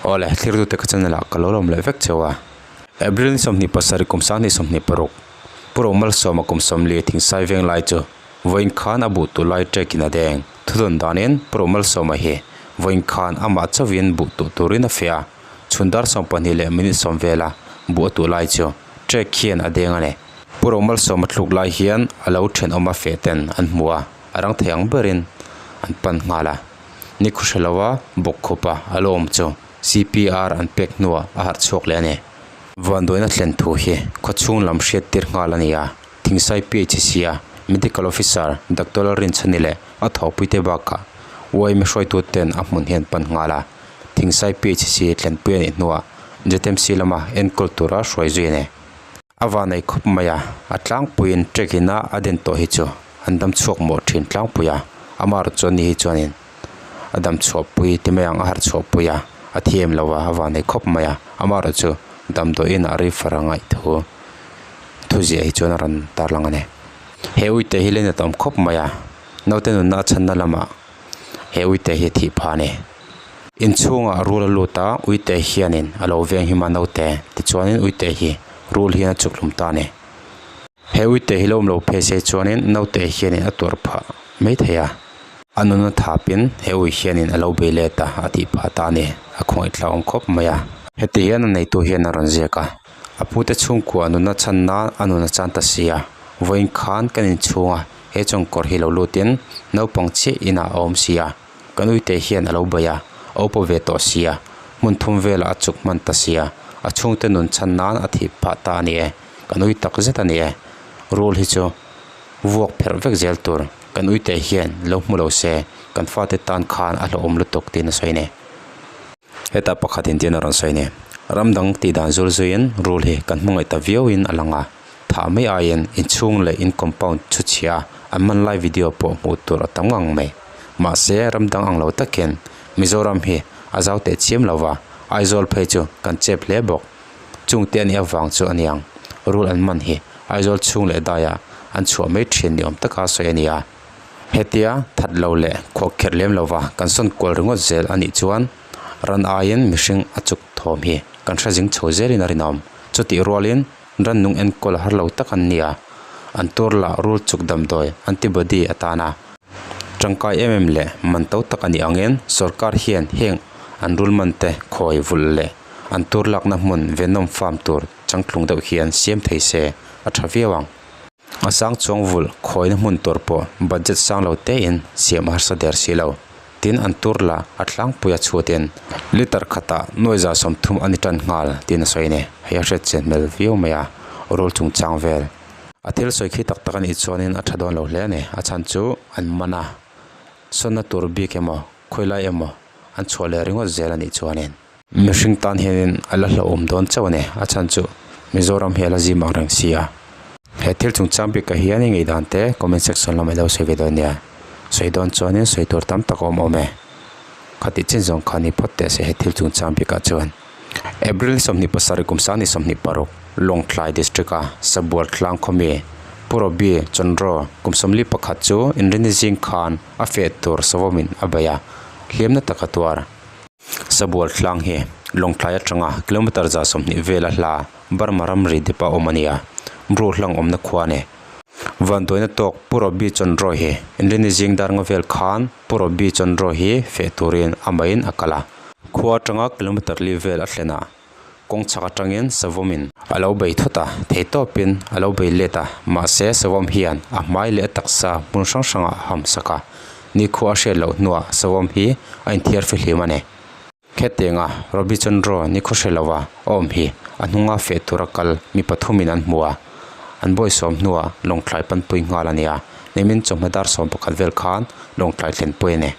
Awle, thlirtute ka channel ah ka lo lawm leh vek cheu a. April ni 27 kum 2026, Pu Romalsawma kum 40 Thingsai veng lai chu vawiin khan a buh tu lai trek in a deng. Thudawn danin Pu Romalsawma hi vawiin khan amah chauhin buh tuh turin a feh a, chhun dar 12 leh minute 10 vela buh a tuh lai chu trek hian a deng a ni. Pu Romalsawma thluk lai hian a lo thenawm a feh ten an hmu a, a rang thei ang berin an pan nghal a. Ni khaw hre lova bawk khupa a lo awm chu CPR an pek hnuah a harh chhuak leh a ni. Vanduaina thlen thu hi khawchhung lam hriat tir nghal a ni a, Thingsai PHC a Medical Officer Doctor Lalrinchhani leh a thawhpuite bakah YMA hruaituten a hmun hi an pan nghal a, Thingsai PHC thlenpui a nih hnuah ZMC lama enkawl tura hruai zui a ni. A van ei khawp mai a, a tlangpuiin trek ina a den tawh hi chu an dam chhuak mawh thin tlangpui a, amah erawh chuan ni hi chuanin a dam chhuah pui ti mai ang a harh chhuah pui a, a thi em lo a, a van ei khawp mai a, amah erawh chu damdawiin a refer a ngaih thu thu ziah hi chuan a rawn tarlang a ni. He uite hi len a tam khawp mai a, naute nunna a chhanna lamah he uite hi a thih phah a ni. Inchhungah rul a lut a, uite hianin a lo veng him a naute tichuanin uite hi rul hian a chuk hlum ta a ni. He uite hi lo awm lo phei se chuanin naute hianin a tuar phah mai thei a, a nuna thapin he ui hianin a lo bei let a, a tih phah ta a ni, a khawngaih thlauhawm khawp mai a. Heti hian a neitu hian a rawn ziak a, a pute chhungkua nuna chhan nan a nun a chan ta si a, vawiin khan kan inchhunga he chawngkawr hi lo lutin naupang chiah inah a awm si a. Kan uite hian a lo bei a, a upa ve tawh sia, hmun thum velah a chuk hman ta sia, a chhungte nun chhan nan a thih phah ta a ni e, kan ui tak zet a ni e. Rul hi chu vuak pherh vek zel tur, kan uite hian lo hmu lo se, kan fate tan khan a hlauhawm lutuk tiin a sawi a ni. Hetah pakhat in tiin a rawn sawi a ni. Ram dang tih dan zul zuiin rul hi kan hmu ngaih ta viauin a lang a, thah mai aiin inchhung leh in compound chhuchhia an man lai video pawh hmuh tur a tam ngang mai. Mahse, ram dang ang lo takin Mizoram hi a zau teh chiam lo va, Aizawl phei chu kan chep hle bawk. Chungte a nih avang chu a niang, rul an man hi Aizawl chhung leh daiah an chhuah mai thin ni awm taka sawi a ni a. Hetia that lo leh khuah kherh lem lo va kan sawn kual ringawt zel a nih chuan ran aiin mihring a chuk thawm hi kan hre zing chho zelin a rinawm. Chutih rualin rannung enkawl har lo tak an ni a, an tur lah rul chuk damdawi antibody atana Tangkai em em leh man to tak a nih angin sorkar hian heng an rul man te khawi vulh leh an tur lakna hmun venom farm tur changtlung deuh hian siam thei se a tha viau ang. A sang chuang vulh khawina hmun tur pawh budget sang lo tein siam a harsa der si lo. Tin an tur la a tlangpui a chhuatin liter khatah nuai 30 a ni tan nghal tiin a sawi a ni. Hei a hriat chian hmel viau mai a, rul chungchang vel. A thil sawi khi tak tak a nih chuanin a tha dawn lo hle a ni. A chhan chu an man a, sawnna tur bik emaw, khawilai emaw an chhuah leh ringawt zel a nih chuanin. Mihring tan hianin a la hlauhawm dawn chauh a ni. A chhan chu Mizoram hi a la zim ang reng si a. He thil chungchang bikah hian i ngaihdan te comment section lamah i lo sawi ve dawn nia. Sawi dawn chuanin sawi tur tam tak a awm awm e. Khatih chin zawng kha ni phawt teh se he thil chungchang bikah chuan. April 27 kum 2026, Lawngtlai District-a Sabual tlang khawmi Pu Robi Chondro kum 41 chu Inrini zing khan a feh tur savawmin a bei a, hliamna tak a tuar. Sabual tlang hi Lawngtlai atanga kilometre 120 vela hla Burma ramri dip-a awm a ni a, Bru hlang awmna khua a ni. Vanduaina tawk Pu Robi Chondro hi Inrini zing dar nga vel khan Pu Robi Chondro hi feh turin amahin a kal a. Khua atanga kilometre li vel a thlen a, kawng chhak atangin savawmin a lo bei thut a, thei tawpin a lo bei let a, mahse savawm hian a hmai leh a taksa hmun hrang hrangah a ham sak a, nikhua a hriat loh hnuah savawm hi a inthiar fihlim a ni. Khetianga Robi Chondro nikhaw hre lova a awm hi a hnunga feh tura kal mi pathumin an hmu a, an bawisawm hnuah lawngtlai panpui nghal a ni a, nimin chawhma dar 11 vel khan lawngtlai thlenpui a ni.